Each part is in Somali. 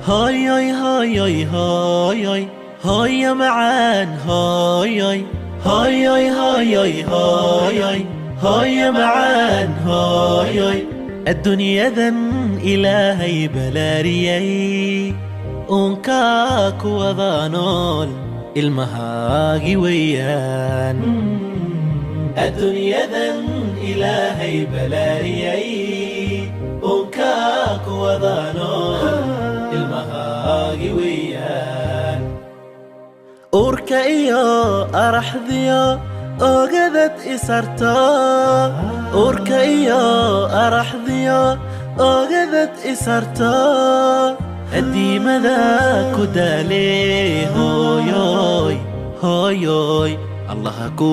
Hooyoy, hooyoy, hooyoy, hooyo macaan, hooyoy, hooyoy, hooyoy, hooyoy, hooyo macaan, hooyoy. Adduunyadan Ilaahay balaariyay, uunkaa ku wada nool ilmahaagi weeyaan. Adduunyadan Ilaahay balaariyay, uunkaa ku wada nool ilmahaagi weeyaan. Uurka iyo araxdiyo ogadad isarto, uurka iyo araxdiyo ogadad isarto, adiimada ku daalee, hooyoy, hooyoy, Allaha ku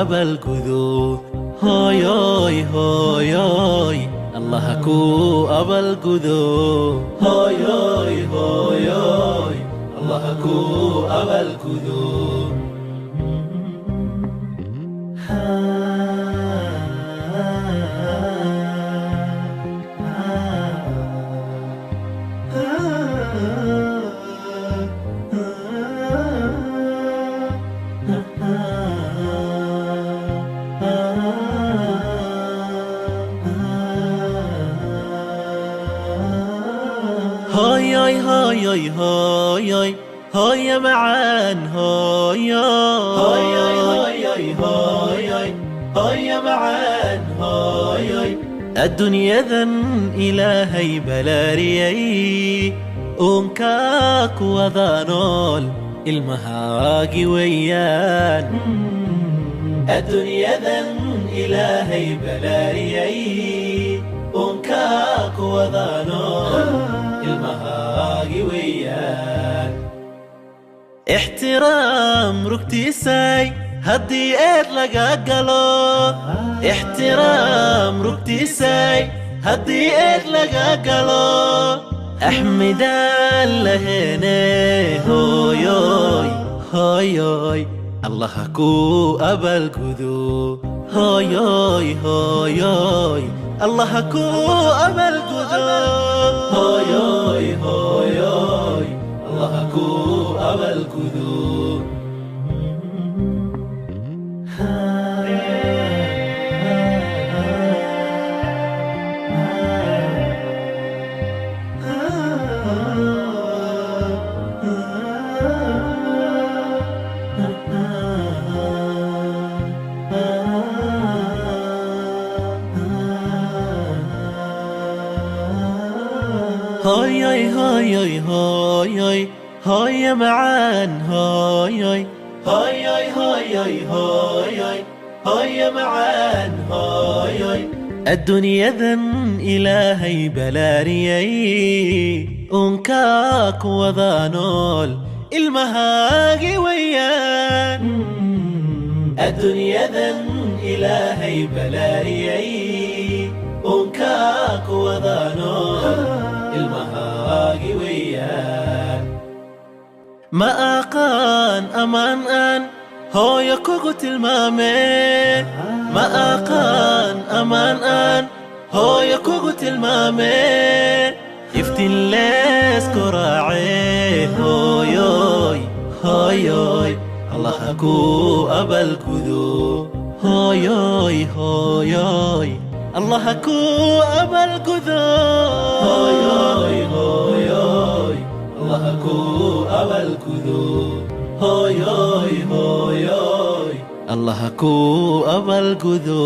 abaalgudo. Hooyoy, hooyoy, Allaha ku abaalgudo. Hooyoy, hooyoy, Allaha ku abaalgudo. Hooyoy, hooyoy, hooyoy, hooyo macaan, hooyoy, hooyoy, hooyoy, hooyoy, hooyo macaan, hooyoy. Adduunyadan Ilaahay balaariyay, uunkaa ku wada nool ilmahaagi weeyaan. Adduunyadan Ilaahay balaariyay, uunkaa ku wada nool ilmahaagi weeyaan. Ixtiraam rugtiisay haddii eed laga galo, ixtiraam rugtiisay haddii eed laga galo, axmidaan laheene, hooyoy, hooyoy, Allaha ku abaalgudo. Hooyoy, hooyoy, Allaha ku abaalgudo. Hooyoy, hooyoy, Allaha ku abaalgudo. Hooyoy, hooyoy, hooyoy, hooyo macaan, hooyoy, hooyoy, hooyoy, hooyoy, hooyo macaan, hooyoy. Adduunyadan Ilaahay balaariyay, uunkaa ku wada nool ilmahaagi weeyaan. Adduunyadan Ilaahay balaariyay, uunkaa ku wada nool ilmahaagi weeyaan. Ma aqaan amaan aan hooyo kugu tilmaame, ma aqaan amaan aan hooyo kugu tilmaame, iftiin leesku raace, hooyoy, hooyoy, Allaha ku abaalgudo. Hooyoy, hooyoy, Allaha ku abaalgudo. Hooyoy, hooyoy, Allaha ku abaalgudo. Hooyoy, hooyoy, Allaha ku abaalgudo.